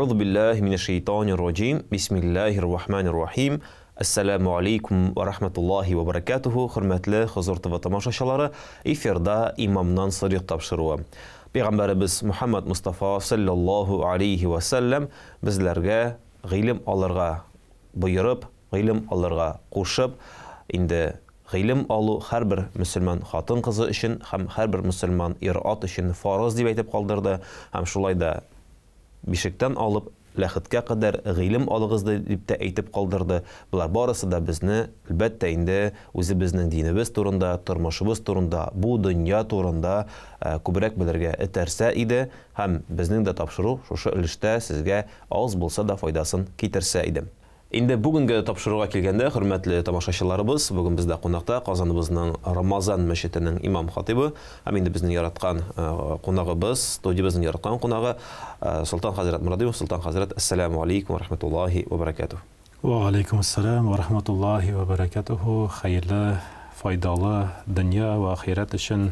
Әгъузу биллаһи минәш шәйтанир раҗим. Бисмиллаһир рахманир рахим. Ассаламу алейкум ва рахматуллаһи ва баракатуху. Хөрмәтле Хозур ТВ тамашачылары, эфирда имамнан сорыйк тапшыруы. Пәйгамбәребез Мухаммад Мустафа саллаллаһу алейхи ва саллям безләргә гыйлем алырга боерып, гыйлем алырга кушып, инде гыйлем алу һәрбер мөселман хатын-кызы өчен һәм һәрбер мөселман ир-ат өчен фарыз дип әйтеп калдырды. Һәм шулай да бишектән алып ләхеткә кадәр гыйлем алыгыз дип тә әйтеп калдырды. Болар барысы да безне, әлбәттә инде, үзебезнең динебез турында, тормышыбыз турында, бу дөнья турында күбрәк белергә этәрсә иде һәм безнең дә тапшыру шушы өлештә сезгә аз булса да файдасын китерсә иде. Инде бүгенге тапшыруга килгәндә, хөрмәтле тамашачыларыбыз, бүген бездә кунакта Казаныбызның Рамазан мәчетенең имам хатибы һәм инде безнең яраткан кунагыбыз, студиябезнең яраткан кунагы Солтан хәзрәт Мурадимов. Солтан хәзрәт, ассаламу алейкум ва рахматуллахи ва баракатух. Ва алейкум ассалам ва рахматуллахи ва баракатуху. Хәерле, файдалы дөнья ва ахирәт өчен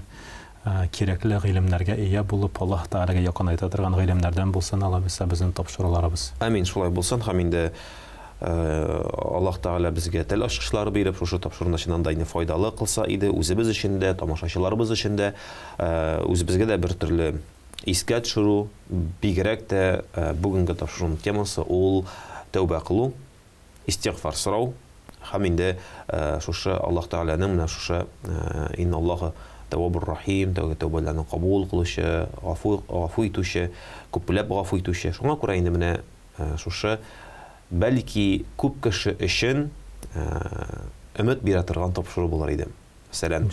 кирәкле гыйлемнәргә ия булып, Аллаһ Тәгаләгә якынайта торган гыйлемнәрдән булсын, Алла бирсә, безнең тапшыруларыбыз. Амин, шулай булсын. Һәм инде Аллаһ Тәгалә безгә тел ачкычлары биреп, шушы тапшыруны чыннан да инде файдалы кылса иде, үзебез өчен дә, тамашачыларыбыз өчен дә, үзебезгә дә бер төрле искә төшерү, бигрәк тә бүгенге тапшыруның темасы ул тәүбә кылу, истигъфар сорау һәм инде шушы Аллаһ Тәгаләнең менә шушы инналлаһу тәввабур рахим, тәүбәләрне кабул кылучы, гафу гафу итүче, күпләп гафу итүче. Шуңа күрә инде менә шушы бәлки күп кеше өчен өмет бирә торган тапшыру булыр иде. Мәсәлән,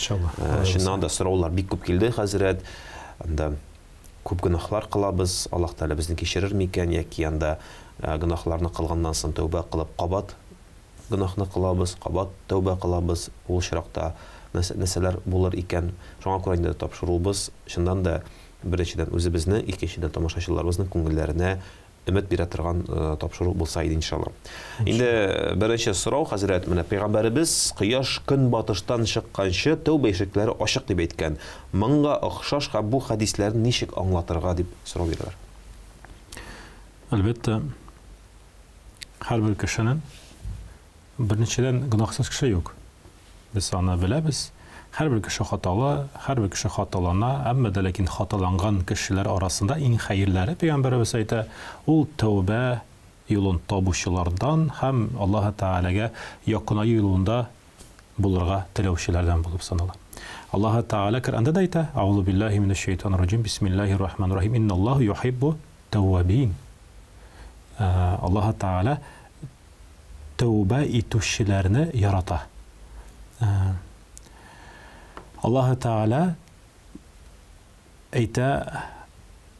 чыннан да сораулар бик күп килде, хәзрәт. Анда күп гөнаһлар кылабыз, Аллаһ Тәгалә безне кичерер микән, яки анда гөнаһларны кылганнан соң тәүбә кылып кабат гөнаһны кылабыз, кабат тәүбә кылабыз, ул очракта нәрсәләр булыр икән? Шуңа күрә инде тапшыруыбыз чыннан да беренчедән үзебезне, икенчедән тамашачыларыбызның күңелләренә өмет бирә торган тапшыру булса иде, иншалла. Инде беренче сорау, хәзрәт, менә пәйгамбәребез кояш көнбатыштан чыкканчы тәүбә ишекләре ачык дип әйткән. Моңа охшаш һәм бу хәдисләрне ничек аңлатырга дип сорау бирәләр. Әлбәттә, һәрбер кешенең берничәдән гөнаһсыз кеше юк. Без аны беләбез. Һәрбер кеше хаталы, һәрбер кеше хаталана, әмма дә ләкин хаталанган кешеләр арасында иң хәерләре, пәйгамбәребез әйтә, ул тәүбә юлын табучылардан һәм Аллаһ Тәгаләгә якынаю юлында булырга теләүчеләрдән булып санала. Аллаһ Тәгалә Коръәндә дә әйтә: "Аузу биллаһи минәш шәйтанир раҗим, бисмиллаһир рахманир рахим, инналлаһу юхиббу тәввабин." Аллаһ Тәгалә тәүбә итүчеләрне ярата. Аллаһ Тәгалә әйтә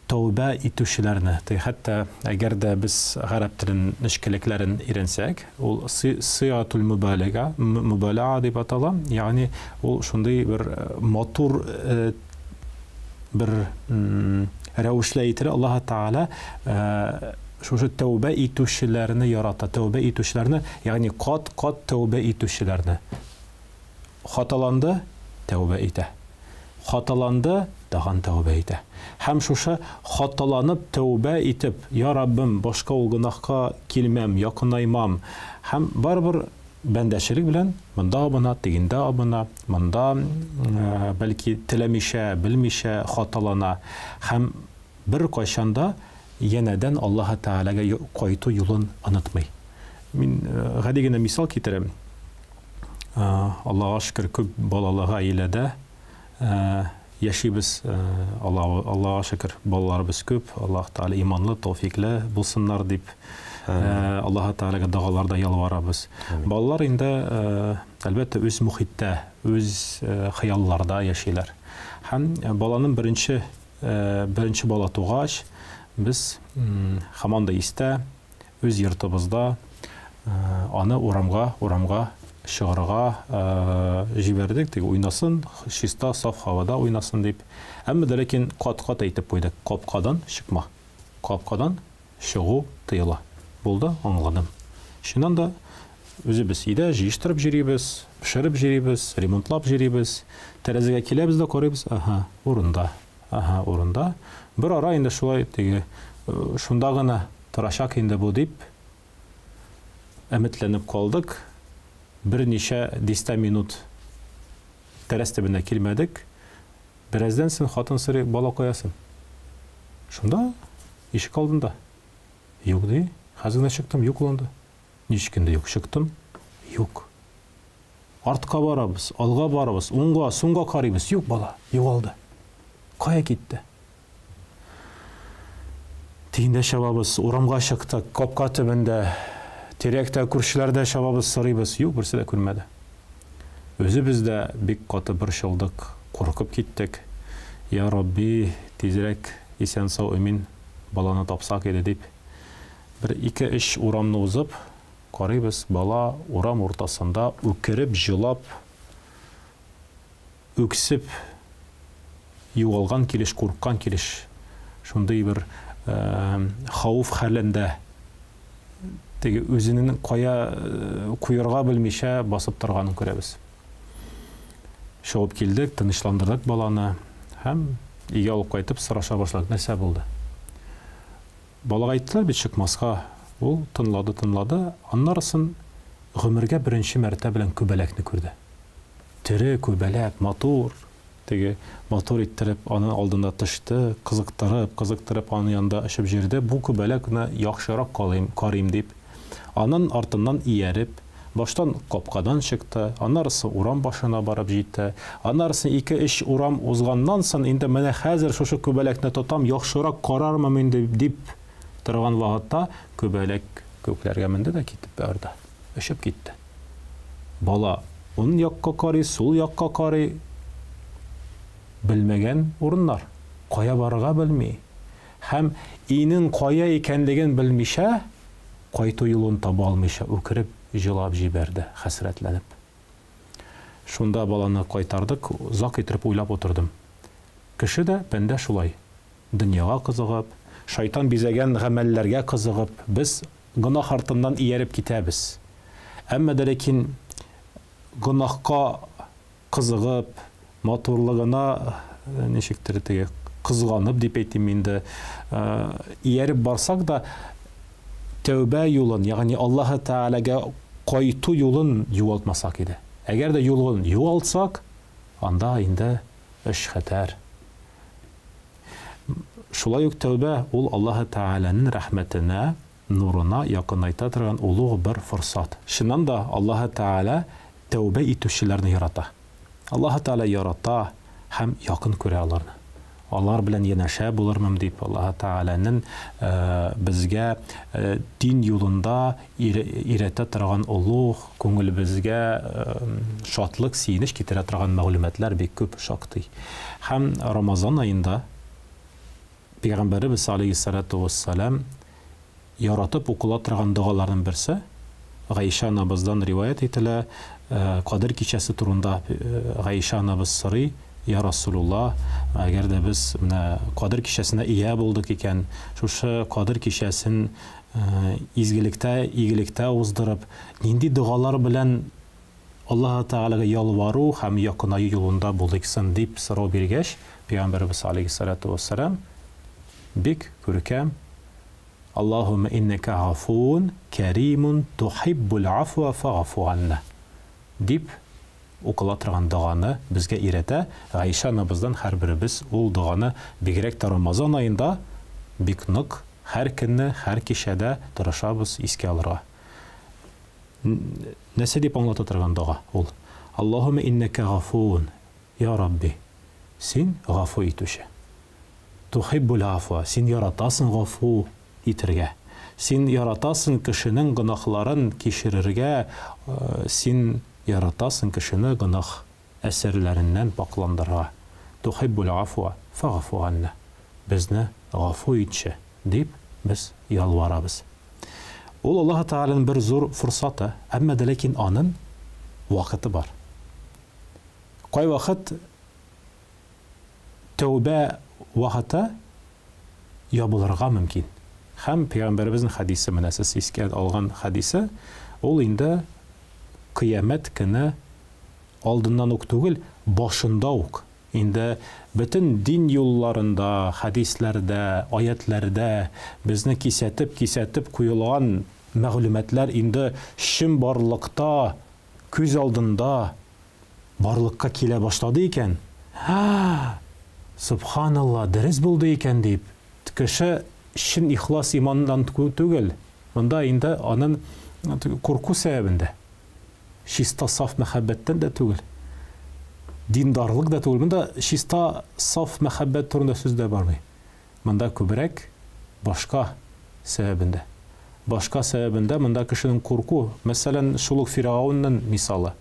тәүбә итүчеләрне. Хәтта әгәр дә без гарәп телен нечкәлекләрен өйрәнсәк, ул сыйгатул мубалага, мубалага дип атала, ягъни ул шундый бер матур бер рәвешле әйтелә. Аллаһ Тәгалә шушы тәүбә итүчеләрне ярата, тәүбә итүчеләрне, ягъни кат-кат тәүбә итүчеләрне. Хаталанды, тәүбә итә. Хаталанды, тагын тәүбә итә. Һәм шушы хаталанып тәүбә итеп, я Раббым, башка ул гөнаһка килмәм, якынаймам. Һәм барыбер бәндәчелек белән монда абына, тегендә абына, монда бәлки теләмичә, белмичә хаталана. Һәм бер кайчан да янәдән Аллаһ Тәгаләгә кайту юлын онытмый. Мин гади генә мисал китерәм. Аллаһка шөкер, күп балалы гаиләдә яшибез. Аллаһка шөкер, балаларыбыз күп. Аллаһ Тәгалә иманлы, тәүфикле булсыннар дип Аллаһ Тәгаләгә догаларда ялварабыз. Балалар инде, әлбәттә, үз мохиттә, үз хыялларда яшиләр. Һәм баланың беренче беренче бала тугач, без һаман да истә, үз йортыбызда аны урамга, урамга чыгарга җибәрдек, теге уйнасын, чиста, саф һавада уйнасын дип. Әмма дә ләкин кат-кат әйтеп куйдык, капкадан чыкма. Капкадан чыгу тыела. Булды, аңладым. Чыннан да, үзебез өйдә җыештырып йөрибез, пешереп йөрибез, ремонтлап йөрибез. Тәрәзәгә киләбез дә карыйбыз, аһа, урында, аһа, урында. Бер ара инде шулай теге шунда гына Торачак инде бу дип өметләнеп калдык. Берничә дистә минут тәрәз төбенә килмәдек. Бераздан соң хатын сорый, бала кая соң? Шунда, ишек алдында. Юк, ди. Хәзер генә чыктым, юк ул анда. Ничек инде юк? Чыктым, юк. Артка барабыз, алга барабыз, уңга, сулга карыйбыз. Юк бала, югалды. Кая китте? Тигендә чабабыз, урамга чыктык, капка төбендә, тирәктә, күршеләрдә чабабыз, сорыйбыз. Юк, берсе дә күрмәде. Үзебез дә бик каты борчылдык, куркып киттек. Я Рабби, тизрәк исән-сау имин баланы тапсак иде дип. Бер ике-өч урамны узып, карыйбыз, бала урам уртасында үкереп җылап, үксеп, югалган килеш, курыккан килеш, шундый бер хәвеф хәлендә, теге үзенең кая куярга белмичә басып торганын күрәбез. Чыгып килдек, тынычландырдык баланы һәм өйгә алып кайтып сораша башладык, нәрсә булды? Балага әйттеләр бит чыкмаска. Ул тынлады, тынлады, аннарысын гомергә беренче мәртә белән күбәләкне күрде. Тере күбәләк, матур, теге матур иттереп аны алдында тышты, кызыктырып, кызыктырып аны янында очып җөрде, бу күбәләкне яхшырак калыйм, карыйм дип, анын артыннан ияреп, баштан капкадан чыкты, аннарысы урам башына барып җитте, аннарысы ике-өч урам узганнан сон, инде менә хәзер шушы күбәләкне тотам, яхшырак карармын инде дип торган вакытта, күбәләк күкләргә менде дә китеп барды, очып китте. Бала ун якка карый, сул якка карый, белмәгән урыннар, кая барырга белми. Һәм өйнең кая икәнлеген белмичә, кайту юлын таба алмыйча үкереп җылап җибәрде, хәсрәтләнеп. Шунда баланы кайтардык, озак иттереп уйлап утырдым. Кеше дә, бәндә шулай. Дөньяга кызыгып, шайтан бизәгән гамәлләргә кызыгып, без гөнаһ артыннан ияреп китәбез. Әмма дә ләкин гөнаһка кызыгып, матурлыгына ничектер теге кызганып дип әйтим инде, ияреп барсак да, тәүбә юлын, ягъни Аллаһы Тәгаләгә кайту юлын югалтмасак иде. Әгәр дә юлын югалтсак, анда инде эш хәтәр. Шулай ук тәүбә ул Аллаһы Тәгаләнең рәхмәтенә, нурына якынайта торган олуг бер форсат. Чыннан да Аллаһы Тәгалә тәүбә итүчеләрне ярата. Аллаһы Тәгалә ярата һәм якын күрә аларны. Алар белән янәшә булырмын дип, Аллаһы Тәгаләнең безгә дин юлында өйрәтә торган олуг, күңелебезгә шатлык, сөенеч китерә торган мәгълүматлар бик күп, шактый. Һәм Рамазан аенда Пәйгамбәребез алейһиссалату вассалам яратып укыла торган догаларның берсе, Гаишә анабыздан риваять ителә, Кадер кичәсе турында Гаишә анабыз сорый, Я Расулулла, әгәр дә без менә Кадер кичәсенә ия булдык икән, шушы Кадер кичәсен изгелектә, игелектә уздырып, нинди догалар белән Аллаһы Тәгаләгә ялвару һәм якынаю юлында булыйк сон, дип сорау биргәч, Пәйгамбәребез алейһиссалату вәссәлам бик күркәм Аллаһуммә иннәкә гафуун кәримун тухиббул афуа фагфу ганна дип укыла торган доганы безгә өйрәтә. Гаишә анабыздан һәрберебез ул доганы бигрәк тә Рамазан аенда бик нык һәр көнне, һәр кичәдә тырышабыз искә алырга. Нәрсә дип аңлата торган дога ул? Аллаһуммә иннәкә гафуун, я Рабби, син гафу итүче. Тухиббул гафуа, син яратасың гафу итергә. Син яратасың кешенең гөнаһларын кичерергә, син яратасың кешене гөнаһ әсәрләреннән пакъландырырга. Тухиббул гафуа, фагфу ганна. Безне гафу итче, дип без ялварабыз. Ул Аллаһы Тәгаләнең бер зур форсаты, әмма дә ләкин анын вакыты бар. Кайвакыт тәүбә вакыты ябылырга мөмкин. Һәм Пәйгамбәребезнең хәдисе, менә сез искә алган хәдисе, ул инде кыямәт көне алдыннан ук түгел, башында ук. Инде бөтен дин юлларында, хәдисләрдә, аятьләрдә безне кисәтеп-кисәтеп куелган мәгълүматлар инде чынбарлыкта, күз алдында барлыкка килә башлады икән, Һа! Сөбханалла, дөрес булды икән дип, кеше чын ихлас иманнан түгел, монда инде анын курку сәбәбендә. Чиста саф мәхәббәттән дә түгел. Диндарлык да түгел. Монда чиста саф мәхәббәт турында сүз дә бармый. Монда күбрәк башка сәбәбендә. Башка сәбәбендә монда кешенең курку, мәсәлән, шул ук Фиргавнның мисалы.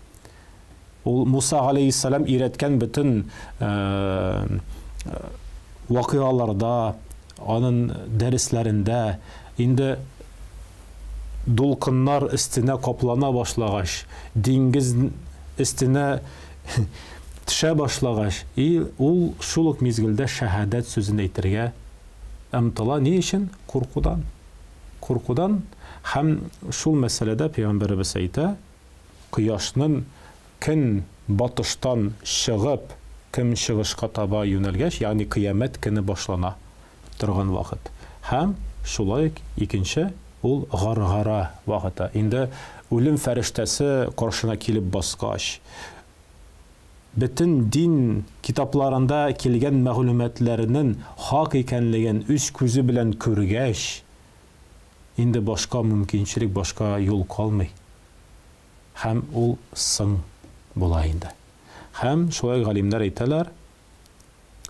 Ул Муса алейһиссалам өйрәткән бөтен вакыйгаларда, анын дәресләрендә инде дулкыннар өстенә каплана башлагач, диңгез өстенә төшә башлагач, и ул шул ук мизгелдә шәһадәт сүзен әйтергә омтыла. Ни өчен? Куркудан. Куркудан. Һәм шул мәсьәләдә пәйгамбәребез әйтә, кояшнын көн батыштан чыгып, көнчыгышка таба юнәлгәч, ягъни кыямәт көне башлана торган вакыт. Һәм шулай ук икенче, ул гаргара вакыты. Инде үлем фәрештәсе каршына килеп баскач, бөтен дин китапларында килгән мәгълүматларнын хак икәнлеген үз күзе белән күргәч, инде башка мөмкинчелек, башка юл калмый. Һәм ул соң була инде. Һәм шулай галимнәр әйтәләр,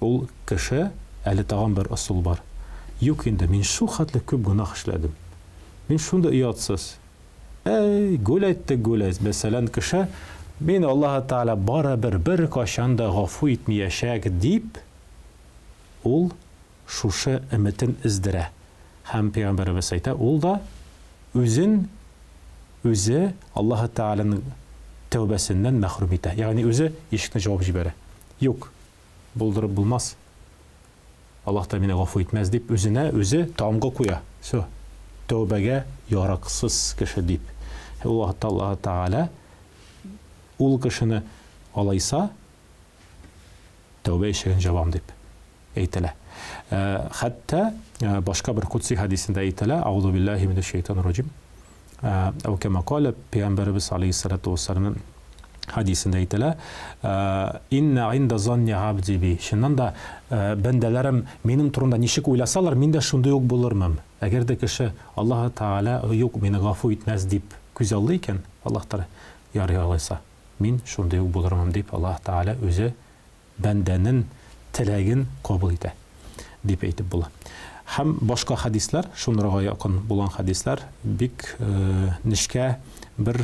ул кеше, әле тагын бер ысул бар. Юк инде, мин шул хәтле күп гөнаһ эшләдем. Мин шундый оятсыз. Әй, гулять тә гулять. Мәсәлән, кеше, мин Аллаһы Тәгалә барыбер беркайчан да гафу итмиячәк дип, ул шушы өметен өздерә. Һәм пәйгамбәребез әйтә, ул да үзен үзе Аллаһы Тәгаләнең тәүбәсеннән мәхрүм итә. Ягъни үзе ишекне җавап җибәрә. Юк, булдырып булмас. Аллаһ та мине гафу итмәс дип үзенә үзе тамгы куя. Всё. Тәүбәгә яраксыз кеше дип. Ул вакытта Аллаһы Тәгалә ул кешене алайса тәүбә ишеген җабам дип әйтелә. Хәтта башка бер кудси хәдисендә әйтелә, Аузу биллаһи минәш шайтанир раҗим. Әү кәмә калә, Пәйгамбәребез алейһиссалату вассаламның хәдисендә әйтелә, Инна инда занни абди би. Чыннан да, бәндәләрем минем турында ничек уйласалар, мин дә шундый ук булырмын. Әгәр дә кеше Аллаһы Тәгалә юк, мине гафу итмәс дип күзаллый икән, Аллаһ Тәгалә, ярый алайса, мин шундый ук булырмын дип Аллаһ Тәгалә үзе бәндәнен теләген кабул итә, дип әйтеп була. Һәм башка хәдисләр, шунырга якын булган хәдисләр бик нечкә бер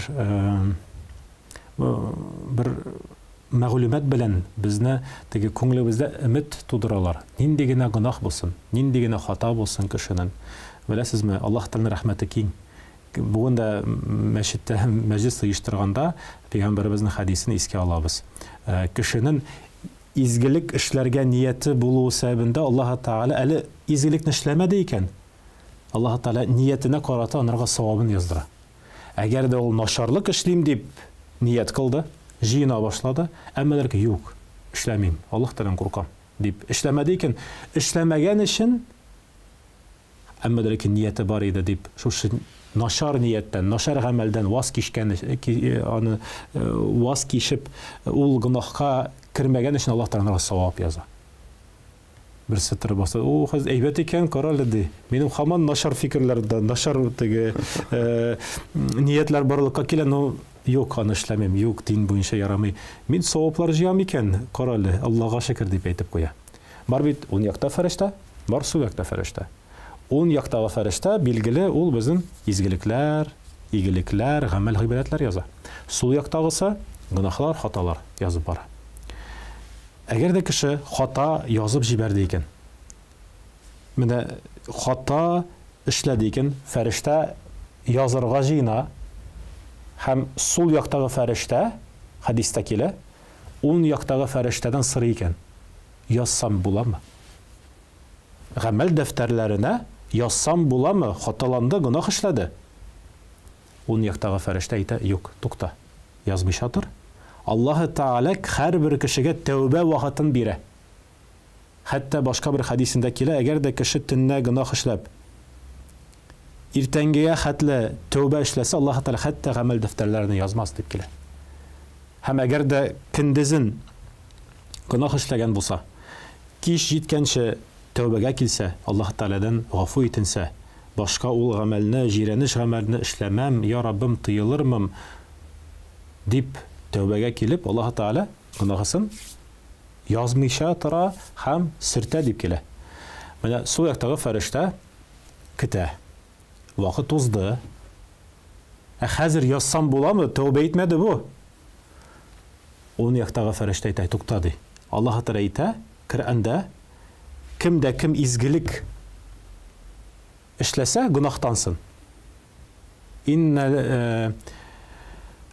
бер мәгълүмат белән безне теге күңелебездә өмет тудыралар. Нинди генә гөнаһ булсын, нинди генә хата булсын кешенең. Беләсезме, Аллаһ Тәгаләнең рәхмәте киң. Бүген дә мәчеттә мәҗлес оештырганда пәйгамбәребезнең хәдисен искә алабыз. Кешенең изгелек эшләргә нияте булуы сәбәбендә Аллаһ Тәгалә әле изгелекне эшләмәде икән, Аллаһ Тәгалә ниятенә карата анарга савабын яздыра. Әгәр дә ул начарлык эшлим дип ният кылды, җыена башлады, әмма ләкин юк, эшләмим, Аллаһ Тәгаләдән куркам дип эшләмәде икән, эшләмәгән өчен Әмма дә ләкин нияте бар иде дип, шушы начар нияттән, начар гамәлдән ваз кичкән, аны ваз кичеп, ул гөнаһка кермәгән өчен Аллаһ Тәгалә савап яза. Берсе торып баса, о, хәзер әйбәт икән, кара әле ди. Минем һаман начар фикерләр дә, начар теге ниятләр барлыкка килә, но юк, аны эшләмим, юк, дин буенча ярамый. Мин саваплар җыям икән, кара әле, Аллаһга шөкер дип әйтеп куя. Бар бит ун якта фәрештә, бар сул якта фәрештә. Ун яктагы фәрештә, билгеле, ул безнең изгелекләр, игелекләр, гамәл-гыйбадәтләр яза. Сул яктагысы гөнаһлар, хаталар язып бара. Әгәр дә кеше хата язып җибәрде икән, менә хата эшләде икән, фәрештә язырга җыена һәм сул яктагы фәрештә, хәдистә килә, ун яктагы фәрештәдән сорый икән, язсам буламы? Гамәл дәфтәрләренә язсам буламы? Хаталанды, гөнаһ эшләде. Ун яктагы фәрештә әйтә, юк, тукта, язмыйча тор. Аллаһы Тәгалә һәрбер кешегә тәүбә вакытын бирә. Хәтта башка бер хәдисендә килә, әгәр дә кеше төнлә гөнаһ эшләп, иртәнгегә хәтле тәүбә эшләсә, Аллаһы Тәгалә хәтта гамәл дәфтәрләренә язмас дип килә. Һәм әгәр дә көндезен гөнаһ эшләгән булса, кич җиткәнче тәүбәгә килсә, Аллаһы Тәгаләдән гафу итенсә, башка ул гамәлне, җирәнеч гамәлне эшләмәм, я Раббым, тыелырмын, дип тәүбәгә килеп, Аллаһы Тәгалә гөнаһысын язмыйча тора һәм сөртә дип килә. Менә сул яктагы фәрештә көтә. Вакыт узды. Ә хәзер язсам буламы? Тәүбә итмәде бу. Уң яктагы фәрештә әйтә, тукта ди. Аллаһ Тәгалә әйтә, Коръәндә, кем дә кем изгелек эшләсә, гөнаһтан сын. Инна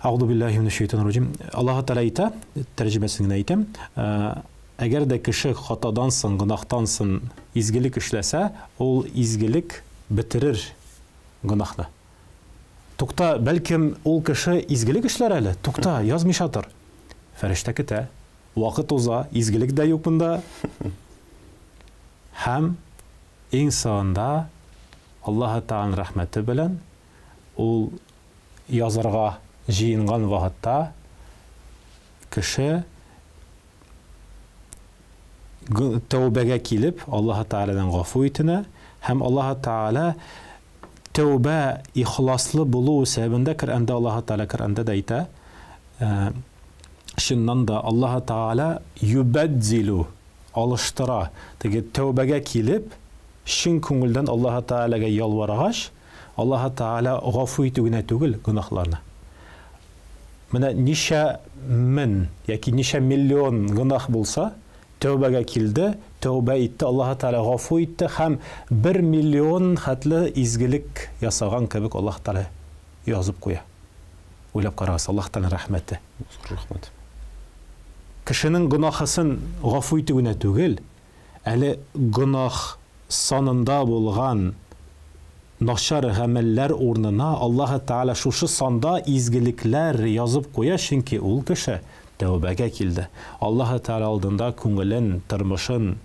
Әгъуду биллаһи минәш шайтанир раҗим. Аллаһ Тәгалә әйтә, тәрҗемәсен генә әйтәм, әгәр дә кеше хатадан соң, гөнаһтан соң изгелек эшләсә, ул изгелек бетерер гөнаһны. Тукта, бәлкем ул кеше изгелек эшләр әле? Тукта, язмыйча тор. Фәрештә көтә. Вакыт уза, изгелек дә юк монда. Һәм иң соңында Аллаһы Тәгаләнең рәхмәте белән ул язарга җыенган вакытта кеше тәүбәгә килеп, Аллаһы Тәгаләдән гафу итенә һәм Аллаһы Тәгалә тәүбә ихласлы булу сәбәбендә Коръәндә Аллаһы Тәгалә Коръәндә дә әйтә, чыннан да Аллаһы Тәгалә юбәддилу алыштыра. Теге тәүбәгә килеп, чын күңелдән Аллаһы Тәгаләгә ялваргач, Аллаһы Тәгалә гафу итү генә түгел гөнаһларны. Менә ничә мең яки ничә миллион гөнаһ булса, тәүбәгә килде, тәүбә итте, Аллаһы Тәгалә гафу итте һәм 1 миллион хәтле изгелек ясаган кебек Аллаһ Тәгалә язып куя. Уйлап карагыз, Аллаһ Тәгаләнең рәхмәте. Зур рәхмәт. Кешенең гөнаһысын гафу итү генә түгел, әле гөнаһ санында булган начар гамәлләр урынына Аллаһы Тәгалә шушы санда изгелекләр язып куя, чөнки ул кеше тәүбәгә килде. Аллаһы Тәгалә алдында күңелен, тормышын,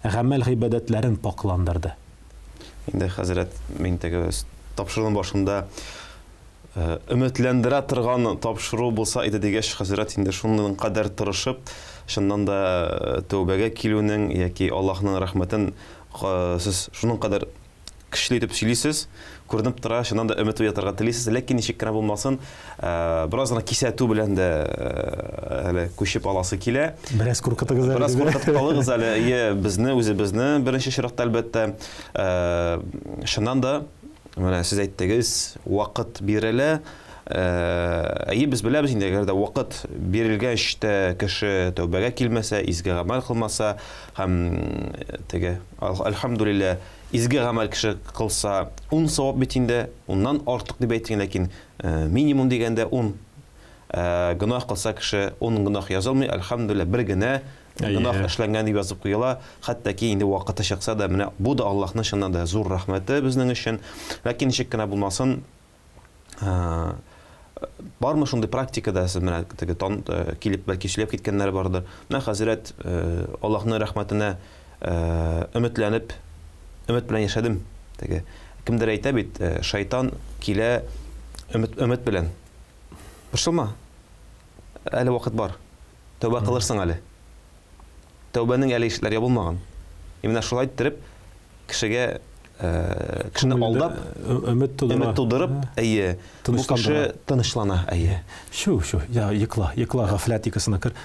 гамәл-гыйбадәтләрен пакъландырды. Инде, хәзрәт, мин теге тапшыруның башында өметләндерә торган тапшыру булса иде дигәч, хәзрәт инде шуның кадәр тырышып, чыннан да тәүбәгә килүнең яки Аллаһның рәхмәтен сез шуның кадәр көчле итеп сөйлисез, күренеп тора, чыннан да өмет уятырга телисез, ләкин ничек кенә булмасын, бераз гына кисәтү белән дә әле күчеп аласы килә. Бераз куркытыгыз әле. Бераз куркытып калыгыз әле. Әйе, безне, үзебезне беренче чиратта, әлбәттә. Чыннан да, менә сез әйттегез, вакыт бирелә. Әйе, без беләбез инде, әгәр дә вакыт бирелгәч тә кеше тәүбәгә килмәсә, изге гамәл кылмаса һәм теге, әлхәмдүлилләһ, изге гамәл кеше кылса, 10 савап бит инде, уннан артык дип әйтсәң, ләкин минимум дигәндә 10. Гөнаһ кылса кеше 10 гөнаһ язылмый, әлхәмдүлилләһ, бер генә гөнаһ эшләнгән дип язып куела. Хәтта ки инде вакыты чыкса да, менә бу да Аллаһның чыннан да зур рәхмәте безнең өчен. Ләкин ничек кенә булмасын, бармы шундый практикада сез менә теге тан, килеп бәлки сөйләп киткәннәр бардыр. Менә хәзрәт Аллаһның рәхмәтенә өметләнеп, өмет белән яшәдем. Теге кемдер әйтә бит, шайтан килә өмет, өмет белән. Борчылма. Әле вакыт бар. Тәүбә кылырсың әле. Тәүбәнең әле ишекләре ябылмаган. И менә шулай иттереп кешегә кешене алдап, өмет тудыра. Өмет тудырып, әйе, бу кеше тынычлана, әйе. Шу, шу, я йокла, йокла, гафләт йокысына кер.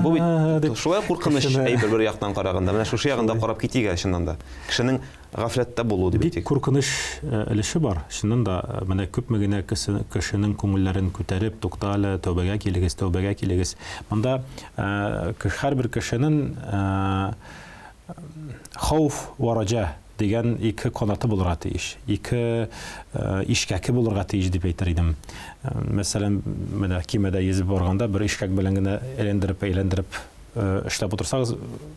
Бу бит шулай куркыныч әйбер бер яктан караганда. Менә шушы ягында карап китик әле чыннан да. Кешенең гафләттә булуы дип әйтик. Бик куркыныч өлеше бар. Чыннан да, менә күпме генә кешенең күңелләрен күтәреп, тукта әле, тәүбәгә килегез, тәүбәгә килегез. Монда һәрбер кешенең Хауф вә раҗа дигән ике канаты булырга тиеш. Ике ишкәке булырга тиеш дип әйтер идем. Мәсәлән, менә кимәдә йөзеп барганда бер ишкәк белән генә әйләндереп, әйләндереп эшләп утырсагыз,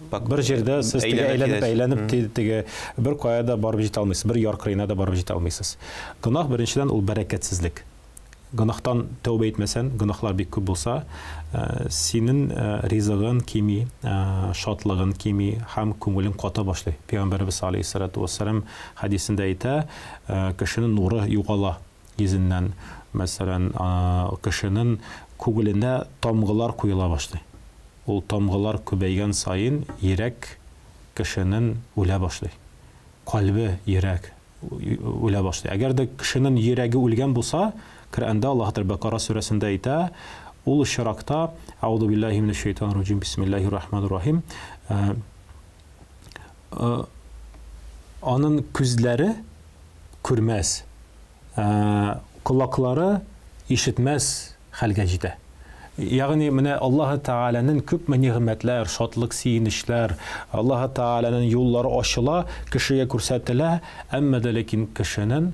бер җирдә сез теге әйләнеп, әйләнеп теге бер кая да барып җитә алмыйсыз, бер яр кырыена да барып җитә алмыйсыз. Гөнаһ беренчедән ул бәрәкәтсезлек. Гөнаһтан тәүбә итмәсән, гөнаһлар бик күп булса, синең ризыгын кими, шатлыгын кими һәм күңелең ката башлый. Пәйгамбәребез алейһиссалату вассалам хәдисендә әйтә, кешенең нуры югала йөзеннән. Мәсәлән, кешенең күңеленә тамгылар куела башлый. Ул тамгылар күбәйгән саен йөрәк кешенең үлә башлый. Кальбе, йөрәк үлә башлый. Әгәр дә кешенең йөрәге үлгән булса, Коръәндә Аллаһ Тәгалә Бәкара сүрәсендә әйтә, ул очракта Аузу биллаһи минәш шайтанир раҗим, бисмиллаһир рахманир рахим. Э, э, аның күзләре күрмәс, э, колаклары ишетмәс хәлгә җитә. Ягъни менә Аллаһы Тәгаләнең күпме нигъмәтләр, шатлык, сөенечләр, Аллаһы Тәгаләнең юллары ачыла, кешегә күрсәтелә, әмма дә ләкин кешенең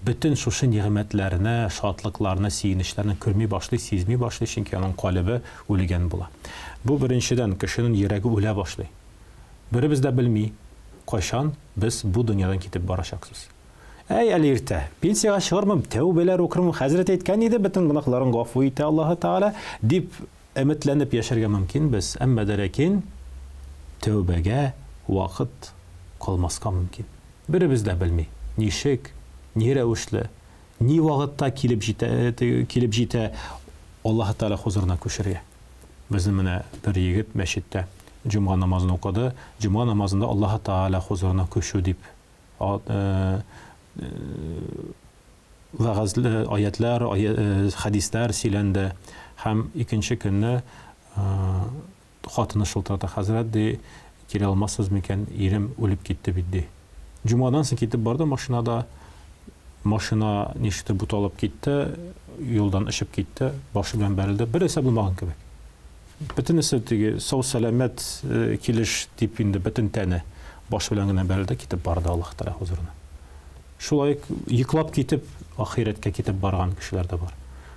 бөтен шушы нигъмәтләрне, шатлыкларны, сөенечләрне күрми башлый, сизми башлый, чөнки аның калебе үлгән була. Бу беренчедән, кешенең йөрәге үлә башлый. Беребез дә белми, кайчан без бу дөньядан китеп барачаксыз. Әй, әле иртә. Пенсиягә чыгармын, тәүбәләр укырмын, хәзрәт әйткән иде, бөтен гөнаһларын гафу итә Аллаһы Тәгалә, дип өметләнеп яшәргә мөмкинбез, әмма дә ләкин тәүбәгә вакыт калмаска мөмкин. Беребез дә белми, ничек, ни рәвешле, ни вакытта килеп җитә, килеп җитә Аллаһы Тәгалә хозурына күчәргә. Безнең менә бер егет мәчеттә җомга намазын укыды. Җомга намазында Аллаһы Тәгалә хозурына күчү дип вәгазьле аятлар, хәдисләр сөйләнде. Һәм икенче көнне хатыны шылтырата, хәзрәт, ди, килә алмассыз микән, ирем үлеп китте бит, ди. Җомгадан соң китеп барды машинада, машина ничектер буталып китте, юлдан очып китте, башы белән бәрелде, бер нәрсә булмаган кебек. Бөтенесе теге сау-сәламәт килеш дип инде бөтен тәне баш белән генә бәрелде, китеп барды Аллаһ Тәгалә хозурына. Шулай йоклап китеп, ахирәткә китеп барган кешеләр дә бар.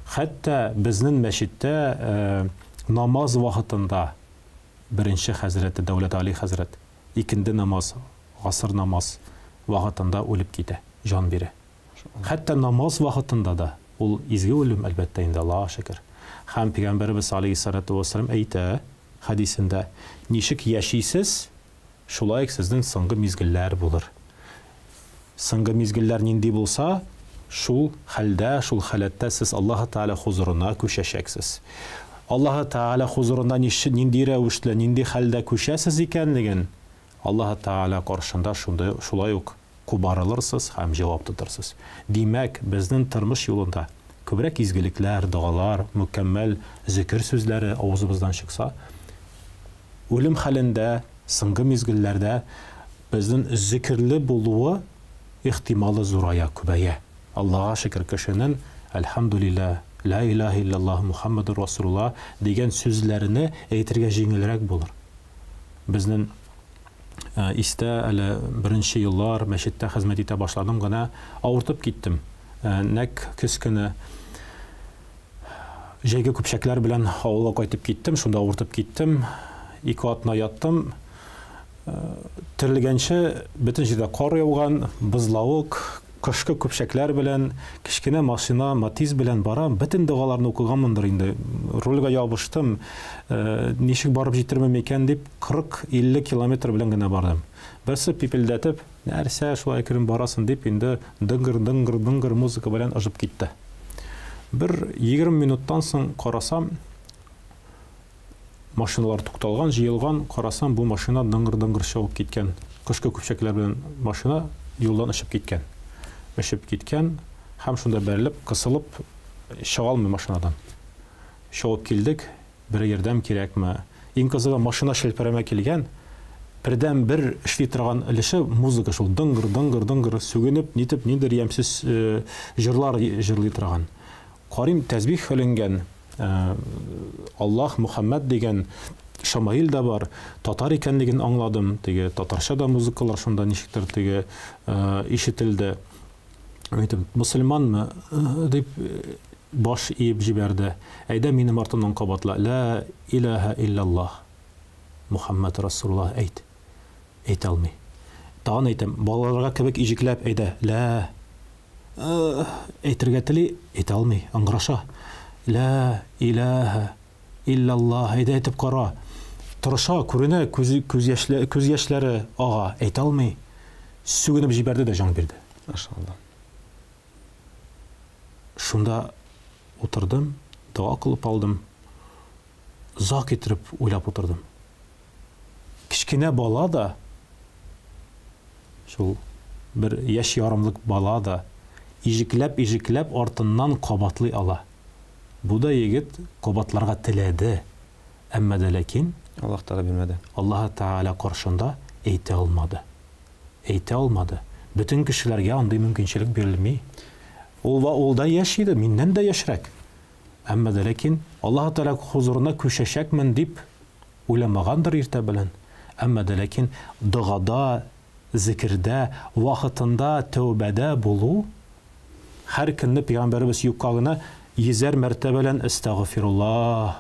Хәтта безнең мәчеттә намаз вакытында беренче хәзрәте Дәүләтгали хәзрәт икенде намаз, гасыр намаз вакытында үлеп китә, җан бирә. Хәтта намаз вакытында да, ул изге үлем, әлбәттә инде, Аллаһка шөкер. Һәм Пәйгамбәребез алейһиссалату вәссәлам әйтә хәдисендә, ничек яшисез, шулай ук сезнең соңгы мизгелләр булыр. Соңгы мизгелләр нинди булса, шул хәлдә, шул халәттә сез Аллаһы Тәгалә хозурына күчәчәксез. Аллаһы Тәгалә хозурына нинди рәвешле, нинди хәлдә күчәсез икәнлеген Аллаһы Тәгалә каршында шундый шулай ук кубарылырсыз һәм җавап тотырсыз. Димәк, безнең тормыш юлында күбрәк изгелекләр, догалар, мөкәммәл зекер сүзләре авызыбыздан чыкса, үлем хәлендә, соңгы мизгелләрдә безнең зекерле булуы ихтималы зурая, күбәя. Аллага шөкер, кешенең Әлхәмдүлилләһ, Лә илаһә илляллаһ, Мухәммәдүр Расулуллаһ дигән сүзләрне әйтергә җиңелрәк булыр. Безнең истә әле беренче еллар мәчеттә хезмәт итә башладым гына, авыртып киттем. Нәк көз көне җәйге көпчәкләр белән авылга кайтып киттем, шунда авыртып киттем. Ике атна яттым. Терелгәнче бөтен җирдә кар яуган, бозлавык, кышкы көпчәкләр белән, кечкенә машина, Матиз белән барам, бөтен догаларны укыганмындыр инде. Рульгә ябыштым, ничек барып җитермен микән дип, 40-50 километр белән генә бардым. Берсе пипелдәтеп, нәрсә шулай әкрен барасың дип, инде дыңгыр-дыңгыр-дыңгыр музыка белән ожып китте. Бер 20 минуттан соң карасам, машиналар тукталган, җыелган, карасам, бу машина дыңгыр-дыңгыр чыгып киткән. Кышкы көпчәкләр белән машина юлдан очып киткән. Очып киткән һәм шунда бәрелеп, кысылып чыга алмый машинадан. Чыгып килдек, бер ярдәм кирәкме? Иң кызыгы, машина шелперәмә килгән, бердән бер эшли торган өлеше музыка шул дыңгыр, дыңгыр, дыңгыр сүгенеп, нитеп, ниндидер ямьсез җырлар җырлый торган. Карыйм, тәсбих эленгән, Аллаһ, Мөхәммәд дигән шамаил дә бар, татар икәнлеген аңладым, теге татарча да музыкалар шунда ничектер теге ишетелде. Әйтеп, мөселманмы дип баш иеп җибәрде. Әйдә минем артымнан кабатла. Ла илаһа иллаллаһ. Мухаммад Расулуллаһ әйт. Әйтә алмый. Тагын әйтәм, балаларга кебек иҗекләп әйдә. Ла. Әйтергә тели, әйтә алмый, ыңгыраша. Лә иләһә илляллаһ, әйдә әйтеп кара. Тырыша, күренә, күз, күз, яшьле, күз яшьләре ага, әйтә алмый. Сүгенеп җибәрде дә җан бирде. Машалла. Шунда утырдым, дога кылып алдым. Озак иттереп уйлап утырдым. Кечкенә бала да, шул бер яшь ярымлык бала да ижекләп-ижекләп артыннан кабатлый ала. Бу да егет кабатларга теләде, әмма дә ләкин Аллаһ Тәгалә бирмәде. Аллаһы Тәгалә каршында әйтә алмады. Әйтә алмады. Бөтен кешеләргә андый мөмкинчелек бирелми. Ул ул да яшь иде, миннән дә яшьрәк. Әмма дә ләкин Аллаһы Тәгалә хозурына күчәчәкмен дип уйламагандыр иртә белән. Әмма дә ләкин догада, зикердә, вакытында тәүбәдә булу, һәр көнне пәйгамбәребез юкка гына йөзәр мәртәбәлән әстәгъфируллаһ,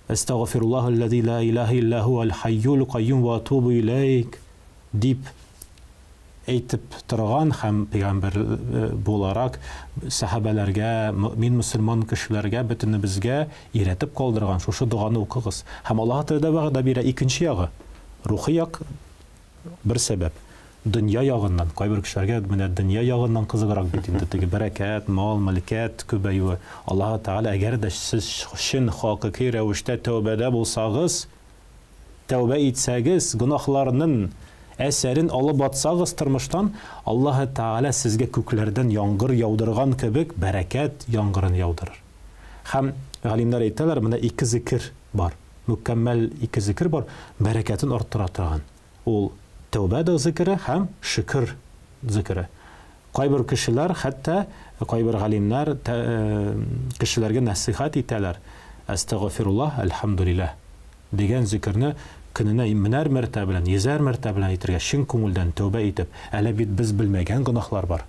әстәгъфируллаһ аллази ла илаһа илля һуәл хайюл кайюм ва атубу иләйк дип әйтеп торган һәм пәйгамбәр буларак сәхабәләргә, мөэмин мөселман кешеләргә, бөтенебезгә өйрәтеп калдырган шушы доганы укыгыз. Һәм Аллаһы Тәгалә дә вәгъдә бирә, икенче ягы, рухи як бер сәбәп. Дөнья ягыннан, кайбер кешеләргә менә дөнья ягыннан кызыграк бит инде теге бәрәкәт, мал, мөлкәт күбәюе. Аллаһы Тәгалә, әгәр дә сез чын хакыйкый рәвештә тәүбәдә булсагыз, Тәүбә итсәгез, гөнаһларнын әсәрен алып атсагыз тормыштан, Аллаһы Тәгалә сезгә күкләрдән яңгыр яудырган кебек бәрәкәт яңгырын яудырыр. Һәм галимнәр әйтәләр, менә ике зекер бар, мөкәммәл ике зекер бар, бәрәкәтен арттыра торган. Ул тәүбә зекере һәм шөкер зекере. Кайбер кешеләр, хәтта кайбер галимнәр кешеләргә нәсыйхәт итәләр, Әстәгъфируллаһ, әлхәмдүлилләһ дигән зикерне көненә менәр мәртәбә белән, йөзәр мәртәбә белән әйтергә, чын күңелдән тәүбә итеп. Әле бит без белмәгән гөнаһлар бар.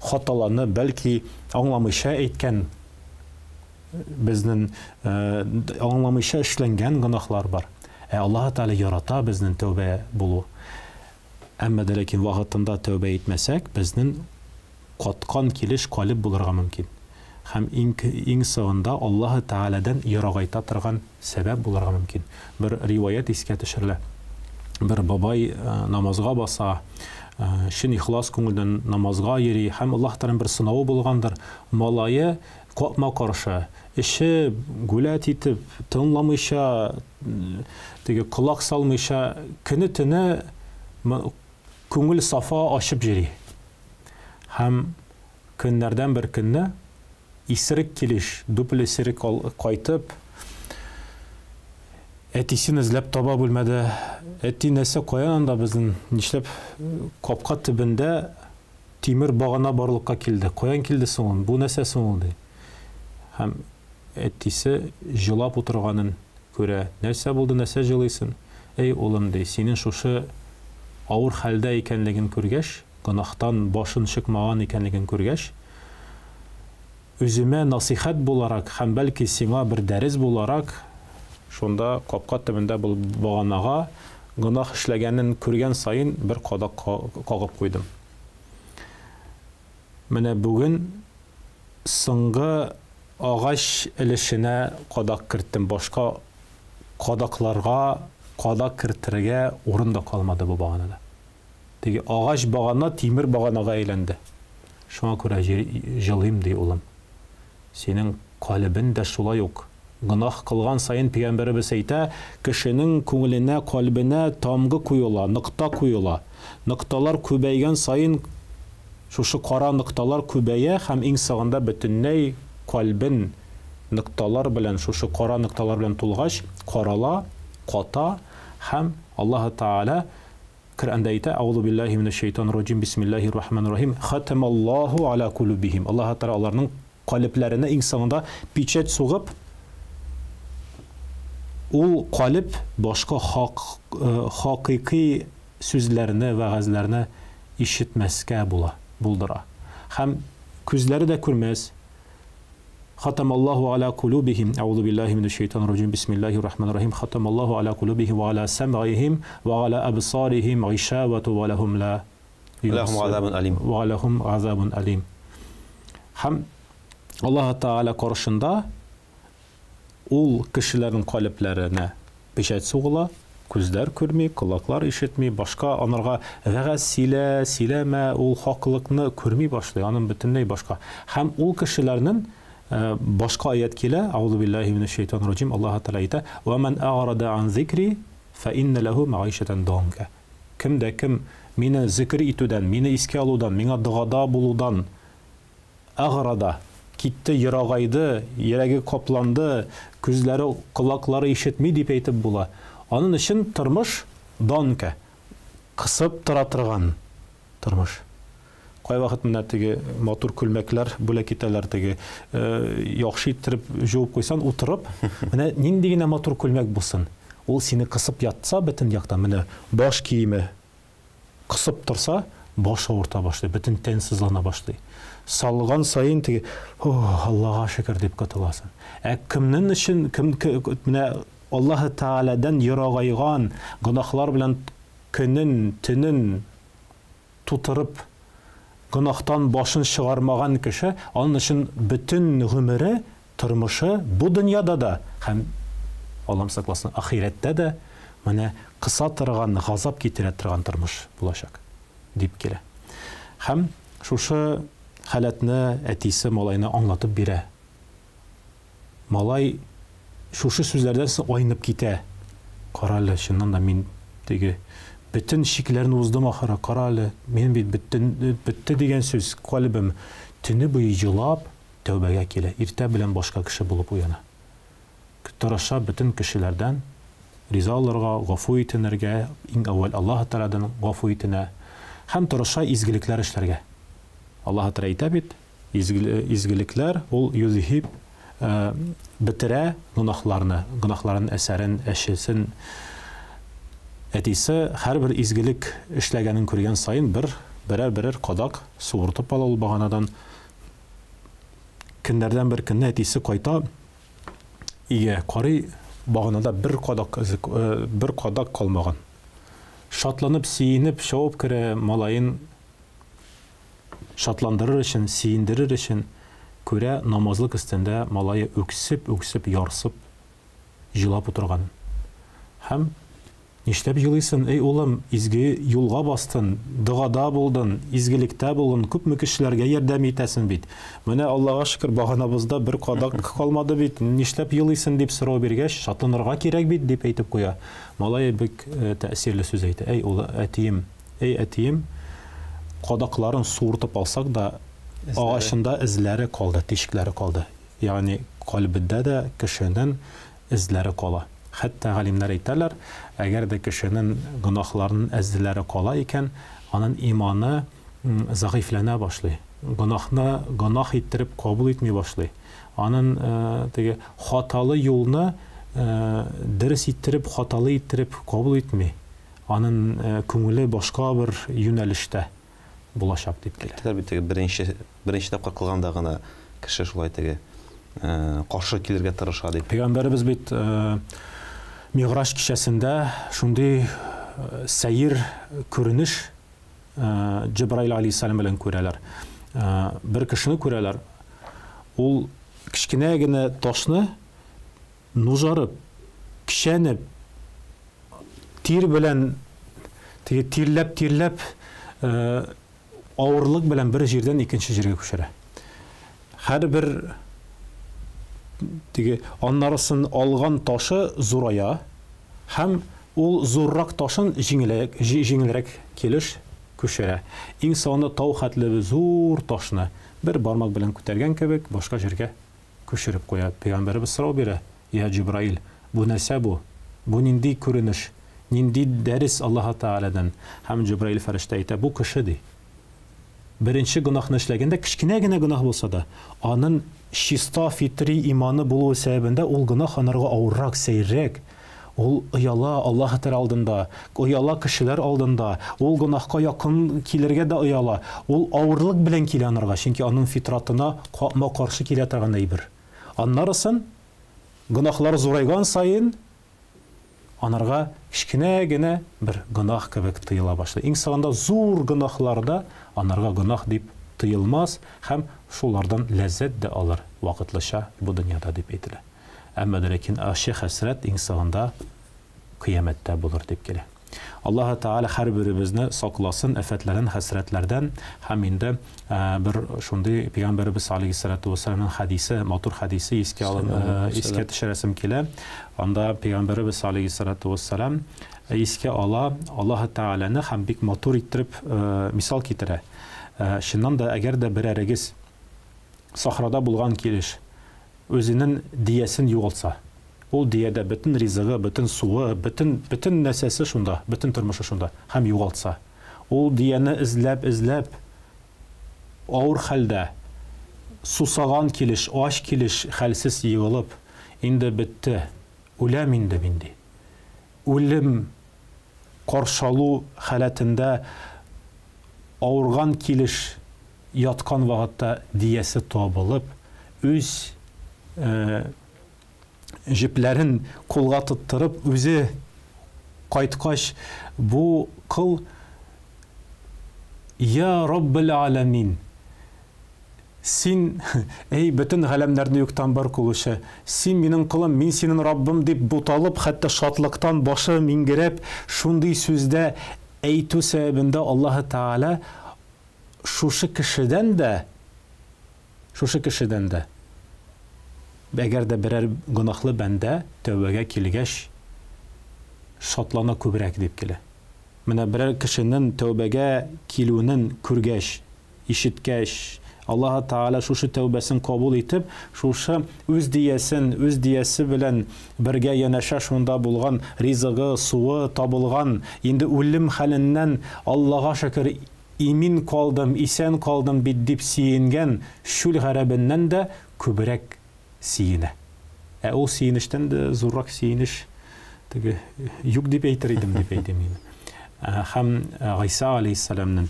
Хаталанып, бәлки аңламыйча әйткән, безнең аңламыйча эшләнгән гөнаһлар бар. Ә Аллаһы Тәгалә ярата безнең тәүбә булу. Әмма дә ләкин вакытында тәүбә итмәсәк, безнен каткан килеш калеб булырга мөмкин. Һәм иң иң соңында Аллаһы Тәгаләдән ерагайта торган сәбәп булырга мөмкин. Бер риваять искә төшерелә. Бер бабай намазга баса, чын ихлас күңелдән намазга йөри һәм Аллаһ Тәгаләнең бер сынавы булгандыр, малае капма-каршы, эчеп, гулять итеп, тыңламыйча, теге колак салмыйча, көне-төне күңел сафа ачып йөри. Һәм көннәрдән бер көнне исерек килеш, дупль исерек кайтып, әтисен эзләп таба бүлмәдә. Әти, нәрсә, каян анда безнең, нишләп капка төбендә тимер багана барлыкка килде? Каян килде соң ул? Бу нәрсә соң ул, ди. Һәм әтисе җылап утырганын күрә. Нәрсә булды, нәрсә җылыйсын? Әй, улым, ди, синең шушы авыр хәлдә икәнлеген күргәч, гөнаһтан башын чыкмаган икәнлеген күргәч, үземә насыйхәт буларак һәм бәлки сиңа бер дәрес буларак, шунда капка төбендә бул баганага гөнаһ эшләгәнен күргән саен бер кадак кагып куйдым. Менә бүген соңгы агач өлешенә кадак керттем. Башка кадакларга кадак кертергә урын да калмады бу баганада. Теге агач багана тимер баганага әйләнде. Шуңа күрә җылыйм, ди улым. Синең калебен дә шулай ук. Гөнаһ кылган саен пәйгамбәребез әйтә, кешенең күңеленә, кальбенә тамгы куела, нокта куела. Нокталар күбәйгән саен шушы кара нокталар күбәя һәм иң соңында бөтенләй кальбен нокталар белән, шушы кара нокталар белән тулгач, карала, ката һәм Аллаһы Тәгалә Коръәндә әйтә, Әгъузу биллаһи минәш шәйтанир раҗим, бисмиллаһир рахманир рахим, хатамаллаһу аля кулубихим. Аллаһ Тәгалә аларның калебләренә иң соңында печать сугып, ул калеб башка хак, хакыйкый сүзләрне, вәгазьләрне ишетмәскә була, булдыра. Һәм күзләре дә күрмәс, Хатамаллаһу аля кулубихим, әгъузу биллаһи минәш шәйтанир раҗим, бисмиллаһир рахманир рахим, хатамаллаһу аля кулубихим ва аля сәмгыйһим ва аля абсарихим гыйшавату ва ләһум ла Ләхум газабун алим. Ва ләхум газабун алим. Һәм Аллаһ Тәгалә каршында ул кешеләрнең калебләренә печать сугыла, күзләр күрми, колаклар ишетми, башка анарга вәгазь сөйлә, сөйләмә, ул хаклыкны күрми башлый, аның бөтенләй башка. Һәм ул кешеләрнең башка аять килә, Аузу биллаһи минәш шәйтанир раҗим, Аллаһ Тәгалә әйтә: "Ва ман аграда ан зикри, фа инна ләһу мәгыйшәтән данка". Кем дә кем мине зикер итүдән, мине искә алудан, миңа догада булудан әгърада, китте, ерагайды, йөрәге капланды, күзләре, колаклары ишетми дип әйтеп була. Анын өчен тормыш данка, кысып тора торган тормыш. Кайвакыт менә теге матур күлмәкләр бүләк итәләр, теге яхшы иттереп җуып куйсан, утырып, менә нинди генә матур күлмәк булсын, ул сине кысып ятса бөтен яктан, менә баш киеме кысып торса, баш авырта башлый, бөтен тән сызлана башлый. Салган саен теге, ох, Аллага шөкер дип котыласың. Ә кемнең өчен, кем, менә Аллаһы Тәгаләдән ерагайган, гөнаһлар белән көнен, төнен тутырып, гөнаһтан башын чыгармаган кеше, аның өчен бөтен гомере, тормышы бу дөньяда да һәм, Аллам сакласын, ахирәттә дә менә кыса торган, газап китерә торган тормыш булачак, дип килә. Һәм шушы халәтне әтисе малайны аңлатып бирә. Малай шушы сүзләрдән соң айнып китә. Карале, чыннан да мин теге бөтен чикләрне уздым ахыры, карале, минем бит бөтен, бетте дигән сүз, калебем төне буе елап тәүбәгә килә, иртә белән башка кеше булып уяна. Тырыша бөтен кешеләрдән риза алырга, гафу итенергә, иң әүвәл Аллаһы Тәгаләдән гафу итенә һәм тырыша изгелекләр эшләргә. Аллаһы Тәгалә әйтә бит, Изгелекләр ул юзһиб, бетерә гөнаһларны, гөнаһларның әсәрен, әчесен. Әтисе һәрбер изгелек эшләгәнен күргән саен бер, берәр-берәр кадак суыртып ала ул баганадан. Көннәрдән бер көнне әтисе кайта, өйгә, карый, баганада бер кадак, бер кадак калмаган. Шатланып, сөенеп, чабып керә малаен Шатландырыр өчен, сөендерер өчен күрә, намазлык өстендә малае үксеп-үксеп, ярсып җылап утырганын. Һәм, Нишләп җылыйсын, эй улым, изге юлга бастын, догада булдын, изгелектә булдын, күпме кешеләргә ярдәм итәсен бит. Менә, Аллага шөкер, баганабызда бер кадак калмады бит, нишләп елыйсын, дип сорау биргәч, шатланырга кирәк бит, дип әйтеп куя. Малае бик тәэсирле сүз әйтә, Әй, улы, әтием, Әй, әтием, кадакларын суыртып алсак да, агачында эзләре калды, тишекләре калды. Ягъни кальбедә дә кешенең эзләре кала. Хәтта галимнәр әйтәләр, әгәр дә кешенең гөнаһларының эзләре кала икән, аның иманы зәгыйфьләнә башлый. Гөнаһны гөнаһ иттереп кабул итми башлый. Аның теге хаталы юлны дөрес иттереп, хаталы иттереп кабул итми. Анын күңеле башка бер юнәлештә булачак дип килә. Әйтәләр бит теге беренче беренче тапкыр кылганда гына кеше шулай теге каршы килергә тырыша дип. Пәйгамбәребез бит Мигъраҗ кичәсендә шундый сәер күренеш Җәбраил алейһиссәлам белән күрәләр. Бер кешене күрәләр. Ул кечкенә генә ташны Нужарып, көчәнеп, тир белән, теге тирләп-тирләп, авырлык белән бер җирдән икенче җиргә күчерә. Һәрбер теге аннарысын алган ташы зурая һәм ул зуррак ташын җиңелрәк, җиңелрәк килеш күчерә. Иң соңында тау хәтле зур ташны бер бармак белән күтәргән кебек башка җиргә күчереп куя. Пәйгамбәребез сорау бирә, Йә Җибраил, бу нәрсә бу? Бу нинди күренеш? Нинди дәрес Аллаһы Тәгаләдән? Һәм Җибраил фәрештә әйтә, Бу кеше, ди. Беренче гөнаһны эшләгәндә, кечкенә генә гөнаһ булса да, анын чиста фитри иманы булуы сәбәбендә ул гөнаһ анарга авыррак, сәеррәк. Ул ояла Аллаһы Тәгалә алдында, ояла кешеләр алдында, ул гөнаһка якын килергә дә ояла. Ул авырлык белән килә анарга, чөнки аның фитратына капма-каршы килә торган әйбер. Аннарысын, гөнаһлар зурайган саен, анарга кечкенә генә бер гөнаһ кебек тоела башлый. Иң соңында зур гөнаһлар да анарга гөнаһ дип тоелмас һәм шулардан ләззәт дә алыр вакытлыча бу дөньяда дип әйтелә. Әмма дә ләкин ачы хәсрәт иң соңында кыямәттә булыр дип килә. Аллаһы Тәгалә һәрберебезне сакласын афәтләрдән, хәсрәтләрдән һәм инде бер шундый пәйгамбәребез алейһиссалату вассаламның хәдисе, матур хәдисе искә алып, искә төшерәсем килә. Анда пәйгамбәребез алейһиссалату вассалам искә ала Аллаһы Тәгаләне һәм бик матур иттереп мисал китерә. Чыннан да, әгәр дә берәрегез сахрада булган килеш үзенең диясен югалтса, ул диядә бөтен ризыгы, бөтен суы, бөтен, бөтен нәрсәсе шунда, бөтен тормышы шунда, һәм югалтса, ул дияне эзләп-эзләп, авыр хәлдә, сусаган килеш, ач килеш, хәлсез егылып, инде бетте, үләм инде мин, ди. Үлем каршалу халәтендә авырган килеш яткан вакытта диясе табылып, үз җепләрен кулга тоттырып, үзе кайткач, бу кол Я Раббел Аләмин, син, әй, бөтен галәмнәрне юктан бар кылучы, син минем колым, мин синең Раббым дип буталып, хәтта шатлыктан башы миңгерәп, шундый сүздә әйтү сәбәбендә Аллаһы Тәгалә шушы кешедән дә, шушы кешедән дә, әгәр дә берәр гөнаһлы бәндә тәүбәгә килгәч, шатлана күбрәк дип килә. Менә берәр кешенең тәүбәгә килүен күргәч, ишеткәч, Аллаһы Тәгалә шушы тәүбәсен кабул итеп, шушы үз диясен, үз диясе белән бергә янәшә шунда булган ризыгы, суы табылган, инде үлем хәленнән Аллага шөкер, имин калдым, исән калдым бит дип сөенгән чүл гарәбеннән дә күбрәк сөенә. Ә ул сөенештән дә зуррак сөенеш теге юк дип әйтер идем дип әйтим инде. Һәм Гайса алейһиссәламнең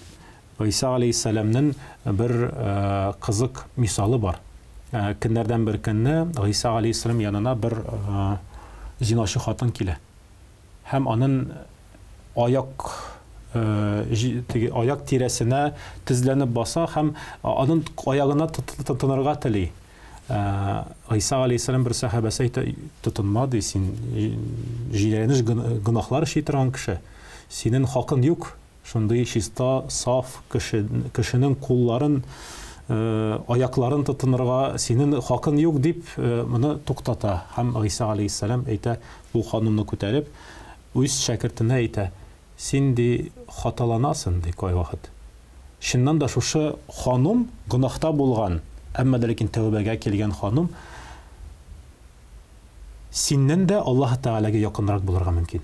Гайса алейһиссәламнең бер кызык мисалы бар. Көннәрдән бер көнне Гайса алейһиссәлам янына бер зиначы хатын килә. Һәм анын аяк теге аяк тирәсенә тезләнеп баса һәм анын аягына тотынырга тели. Гайса алейһиссәлам бер сәхабәсе әйтә, тотынма ди, син җирәнеш гөнаһлар эшли торган кеше. Синең хакын юк шундый чиста, саф кеше, кешенең кулларын, аякларын тотынырга синең хакын юк дип моны туктата. Һәм Гайса алейһиссәлам әйтә, бу ханымны күтәреп, үз шәкертенә әйтә, син ди хаталанасың ди кайвакыт. Чыннан да шушы ханум гөнаһта булган, әмма дә ләкин тәүбәгә килгән ханум синнән дә Аллаһ Тәгаләгә якынрак булырга мөмкин.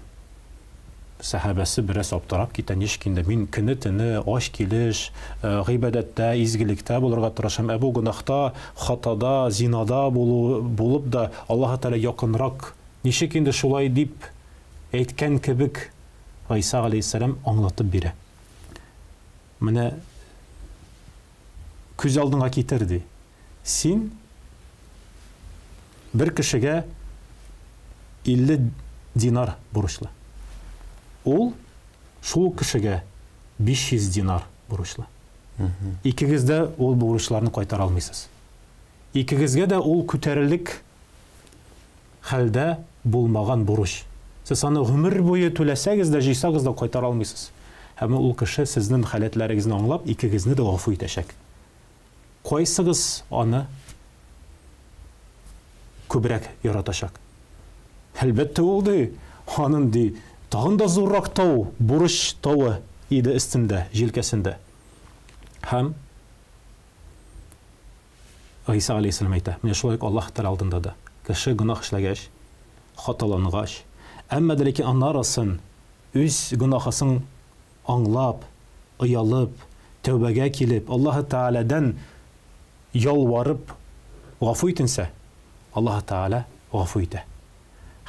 Сәхабәсе бераз аптырап китә, ничек инде мин көне-төне ач килеш, гыйбадәттә, изгелектә булырга тырышам, ә бу гөнаһта, хатада, зинада булу булып да Аллаһ Тәгалә якынрак, ничек инде шулай дип әйткән кебек Гайса галәйһиссәлам аңлатып бирә. Менә күз алдыңа китер ди. Син бер кешегә 50 динар бурычлы. Ул шул кешегә 500 динар бурычлы. Икегез дә ул бурычларны кайтара алмыйсыз. Икегезгә дә ул күтәрелек хәлдә булмаган бурыч. Сез аны гомер буе түләсәгез дә, җыйсагыз да кайтара алмыйсыз. Һәм ул кеше сезнең халәтләрегезне аңлап, икегезне дә гафу итәчәк. Кайсыгыз аны күбрәк яратачак? Әлбәттә, ул ди, анын ди, тагын да зуррак тау, бурыч тавы иде өстендә, җилкәсендә. Һәм Гайса алейһиссәлам әйтә, менә шулай ук Аллаһ Тәгалә алдында да кеше гөнаһ эшләгәч, хаталангач, әмма дә ләкин анарасын үз гөнаһысын аңлап, оялып, тәүбәгә килеп, Аллаһ Тәгаләдән ялварып гафу итенсә, Аллаһ Тәгалә гафу итә.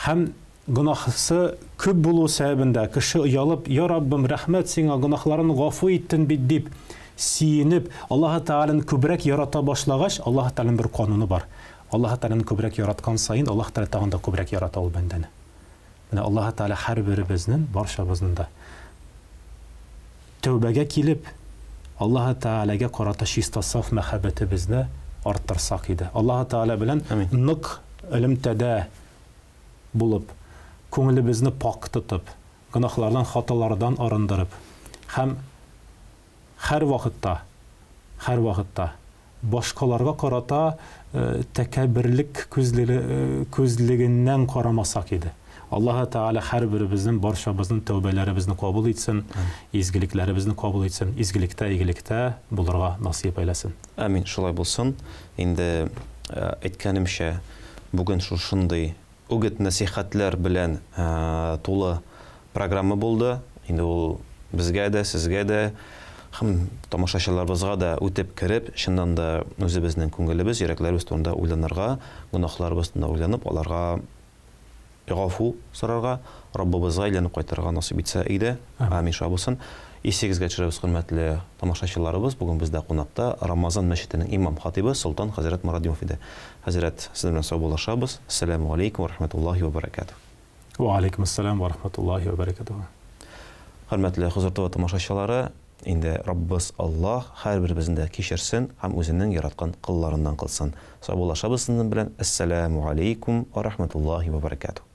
Һәм гөнаһысы күп булу сәбәбендә кеше оялып, Я Раббым, рәхмәт сиңа, гөнаһларымны гафу иттең бит дип сөенеп, Аллаһ Тәгаләне күбрәк ярата башлагач, Аллаһ Тәгаләнең бер кануны бар. Аллаһ Тәгаләне күбрәк яраткан саен, Аллаһ Тәгалә тагын да күбрәк ярата ул бәндәне. Менә Аллаһы Тәгалә һәрберебезнең, барчабызның да тәүбәгә килеп, Аллаһы Тәгаләгә карата чиста саф мәхәббәтебезне арттырсак иде. Аллаһы Тәгалә белән нык элемтәдә булып, күңелебезне пакь тотып, гөнаһлардан, хаталардан арындырып һәм һәрвакытта, һәрвакытта башкаларга карата тәкәбберлек күзлегеннән карамасак иде. Аллаһы Тәгалә һәрберебезнең, барчабызның тәүбәләребезне кабул итсен, изгелекләребезне кабул итсен, изгелектә, игелектә булырга насыйп әйләсен. Амин, шулай булсын. Инде әйткәнемчә, бүген шушындый үгет-нәсыйхәтләр белән тулы программа булды. Инде ул безгә дә, сезгә дә һәм тамашачыларыбызга да үтеп кереп, чыннан да үзебезнең күңелебез, йөрәкләребез турында уйланырга, гөнаһларыбыз турында уйланып, аларга гафу сорарга, Раббыбызга әйләнеп кайтырга насыйп итсә иде. Амин, шулай булсын. Исегезгә төшерәбез, хөрмәтле тамашачыларыбыз, бүген бездә кунакта Рамазан мәчетенең имам-хатыйбы Солтан хәзрәт Морадимов иде. Хәзрәт, сезнең белән саубуллашабыз. Әссәләмү галәйкүм вә рахмәтуллаһи вә бәрәкәтүһ. Вә алейкумәссәлам вә рахмәтуллаһи вә бәрәкәтүһ. Хөрмәтле Хозур ТВ тамашачылары, инде Раббыбыз Аллаһ һәрберебезне дә кичерсен һәм үзенең яраткан колларыннан кылсын. Саубуллашабыз сезнең белән. Әссәләмү галәйкүм вә рахмәтуллаһи вә бәрәкәтүһ.